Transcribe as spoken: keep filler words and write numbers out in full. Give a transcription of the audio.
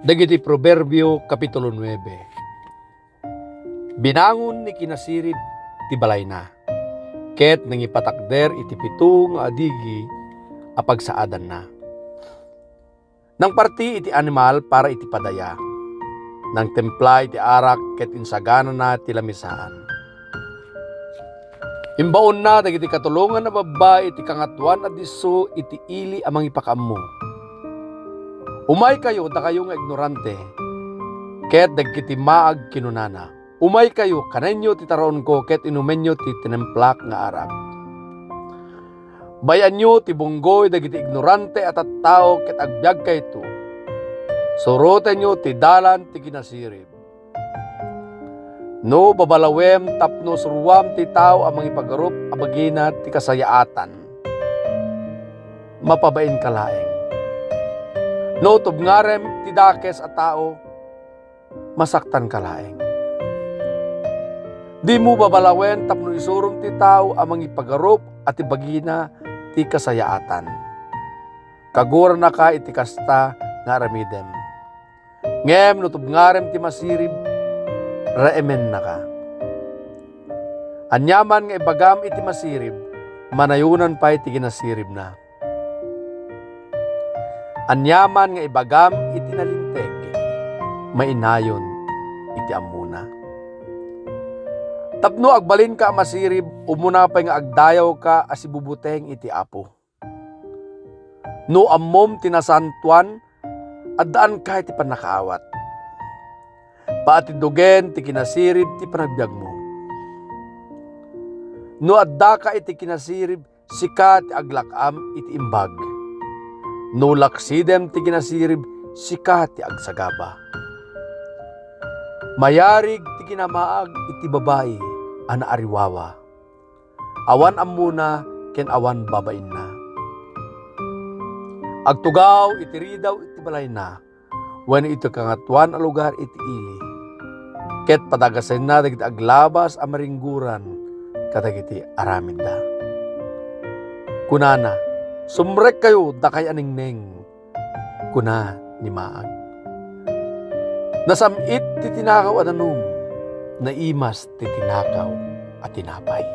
Dagiti Proverbio, Kapitulo nuebe. Binangon ni kinasirib ti balayna, ket nangipatakder iti pito nga adigi a pagsaadanna. Nangparti iti animal para iti padaya. Nangtempla iti arak ket insaganana ti lamisaan. Imbaonna dagiti katulongan a babbai ti Kangatoan a disso iti ili a mangipakaammo. Umaykayo, dakayo nga ignorante, ket dagiti maag kinunana, "Umaykayo, kanenyo ti taraonko ket inumenyo ti tinemplak nga arak." Bay-anyo ti bunggoy dagiti ignorante a tattao ket agbiagkayto. Surotenyo ti dalan ti kinasirib. No babalawem tapno suroam ti tao a mangipagarup a bagina ti kasayaatan, mapabainka laeng. No tubngarem ti dakes a tao, masaktanka laeng. Dimo babalawen tapno isurom ti tao a mangipagarup a ti bagina ti kasayaatan. Kaguranaka iti kasta nga aramidem. Ngem no tubngarem ti masirib, reemennaka. Aniaman nga ibagam iti masirib, manayonan pay ti kinasiribna. Aniaman nga ibagam iti nalinteg, mainayon iti ammona. Tapno agbalinka a masirib, umuna pay nga agdayawka a sibubuteng iti Apo. No ammom ti nasantoan, addaanka iti pannakaawat. Paatiddogen ti kinasirib ti panagbiagmo. No addaka iti kinasirib, sika ti aglak-am iti imbag. No laksidem ti kinasirib, sika ti agsagaba. Mayarig ti kinamaag iti babai a naariwawa. Awan ammona ken awan babainna. Agtugaw iti ridaw iti balayna, wenno iti kangatoan a lugar iti ili. Ket padagasenna dagiti aglabas a maringgoran kadagiti aramidda. Kunana, "Sumrekkayo, dakay a nengneng," kuna ni maag. "Nasam-it ti tinakaw a danum, naimas ti tinakaw a tinapay."